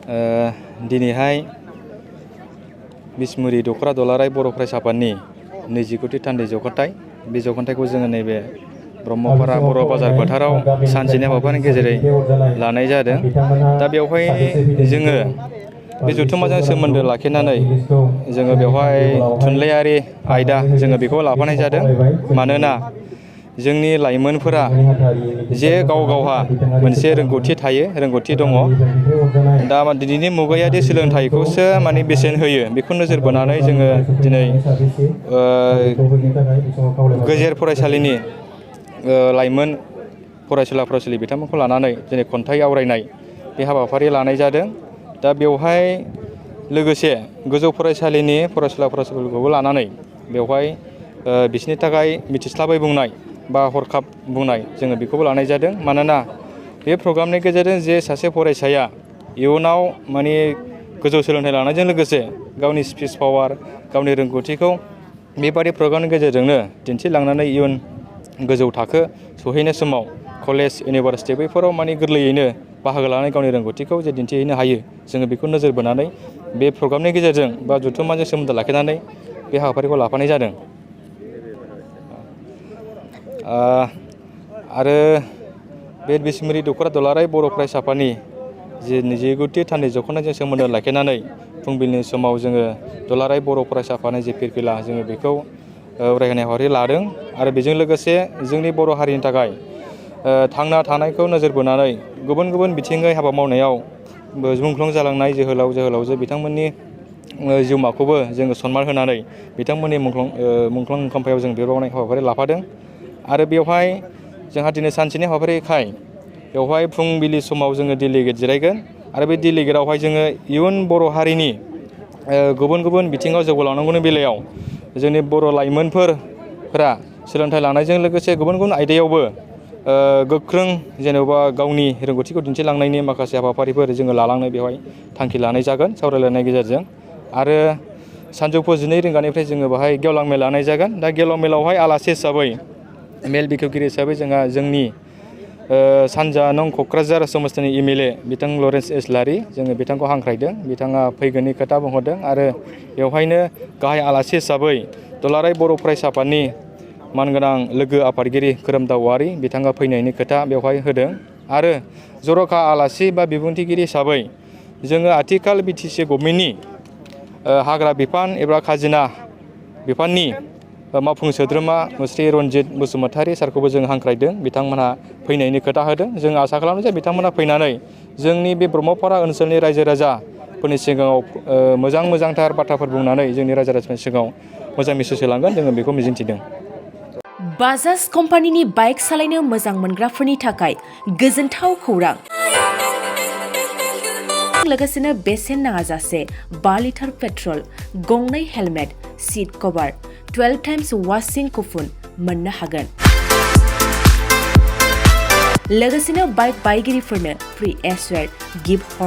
दिनैहाय बिसमुरि दख'रा दुलाराय बर' फरायसा आफादनि 29थि थान्दै जख'न्थाइ बे जख'न्थाइखौ जोङो नैबे ब्रह्मपारा बर' बाजार फोथाराव सानसेनि हाबाफारिनि गेजेरै लानाय जादों। दा बेवहाय जोङो बे जथुम्माजों सोमोन्दो लाखिनानै जोङो बेवहाय थुनलाइयारि आयदा जोङो बेखौ लाफानाय जादों। मानोना जोंनि लाइमोनफोरा जे गावहा मोनसे रोंगौथि थायो, रोंगौथि दङ। दा दिनैनि मुगायारि सोलोंथाइखौसो माने बेसेन होयो, बेखौ नोजोर बोनानै जोङो दिनै गेजेर फरायसालिनि लाइमोन फरायसुला फरायसुलि बिथांमोनखौ लानानै दिनै खन्थाइ आवरायनाय बे हाबाफारि लानाय जादों। दा बेवहाय लोगोसे गोजौ फरायसालिनि फरायसुला फरायसुलिफोरखौबो लानानै बेवहाय बिसोरनि थाखाय मिथिस्लाबै बुंनाय बा हरखाब बुंनाय जोङो बेखौबो लानाय जादों। मानोना बे प्रग्रामनि गेजेरजों जे सासे फरायसाया इयुनाव माने गोजौ सोलोंथाइ लानायजों लोगोसे गावनि स्पिच पावार, गावनि रोंगौथिखौ बेबादि प्रग्रामनि गेजेरजोंनो दिन्थिलांनानै इयुन गोजौ थाखो सहैनाय समाव कलेज, इउनिभारसिटि बैफोराव माने गोरलैयैनो बाहागो लानानै गावनि रोंगौथिखौ जे दिन्थिहैनो हायो, जोङो बेखौ नोजोर बोनानै बे प्रग्रामनि गेजेरजों बा जथुम्माजों सोमोन्दो लाखिनानै बे हाबाफारिखौ लाफानाय जादों। आरो बे बिसमुरि दख'रा दुलाराय बर' फरायसा आफादनि जे 29थि थान्दै जख'न्थाइजों सोमोन्दो लाखिनानै फुंबिलिनि समाव जोङो दुलाराय बर' फरायसा आफादनि जे फिरफिला जोङो बेखौ अरायहोनाय हाबाफारि लादों। आरो बेजों लोगोसे जोंनि बर' हारिनि थाखाय थांना थानायखौ नोजोर बोनानै गुबुन गुबुन बिथिङै हाबा मावनायाव मुंख्लं जालांनाय जोहोलाव जोहोलावजो बिथांमोननि जिउमाखौबो जोङो सनमान होनानै बिथांमोननि मुंख्लं खाम्फायाव जों बिबार बावनाय हाबाफारि लाफादों। आरो बेवहाय जोंहा दिनै सानसेनि हाबाफारिखाय बेवहाय फुंबिलि समाव जोङो डेलिगेट जिरायगोन। आरो बे डेलिगेटआवहाय जोङो इयुन बर' हारिनि गुबुन गुबुन बिथिङाव जौगालांनांगौनि बेलायाव जोंनि बर' लाइमोनफोरा सोलोंथाइ लानायजों लोगोसे गुबुन गुबुन आयदायावबो गोख्रों जेनेबा गावनि रोंगौथिखौ दिन्थिलांनायनि माखासे हाबाफारिफोर जोङो लालांनो बेवहाय थांखि लानाय जागोन सावरायलायनायनि गेजेरजों। आरो सानजौफु 12 रिंगानिफ्राय जोङो बेवहाय गेवलां मेल लानाय जागोन। दा गेवलां मेलावहाय आलासि हिसाबै मेल बेखेवगिरि हिसाबै जोंहा जोंनि सानजा नं क'क्राझार समस्तिनि MLA बिथां लरेन्स इसलारि, जोङो बिथांखौ हांख्रायदों। बिथाङा फैगोननि खोथा बुंहरदों। आरो बेवहायनो गाहाय आलासि हिसाबै दुलाराय बर' फरायसा आफादनि मानगोनां लोगो आफादगिरि खोरोमदाव औवारि बिथाङा फैनायनि खोथा बेवहाय होदों। आरो जर'खा आलासि बा बिबुंथिगिरि हिसाबै जोङो आथिखाल BTC गभर्नमेन्टनि हाग्रा बिफान एबा खाजिना बिफाननि मावफुं सोद्रोमा मुस्रि रन्जित बसुमतारी सारखौबो जों हांख्रायदों। बिथांमोनहा फैनायनि खोथा होदों। जों आसा खालामो जे बिथांमोनहा फैनानै जोंनि बे ब्रह्मपारा ओनसोलनि रायजो राजाफोरनि सिगाङाव मोजांथार बाथ्राफोर बुंनानै जोंनि रायजो राजाफोरनि सिगाङाव मोजां मेसेज होलांगोन, जोङो बेखौ मिजिंथिदों। बाजाज कम्पानिनि बाइक सालायनो मोजां मोनग्राफोरनि थाखाय गोजोनथाव खौरां। लोगोसेनो बेसेन नाङाजासे 2 लिटार पेट्रल, 2 हेलमेट, सीट कभार, 12 टाइम्स वाशिं कुपन मोननो हागोन। लोगोसेनो बाइक बायगिरिफोरनो फ्री एसवेर गिफ्ट हरनाय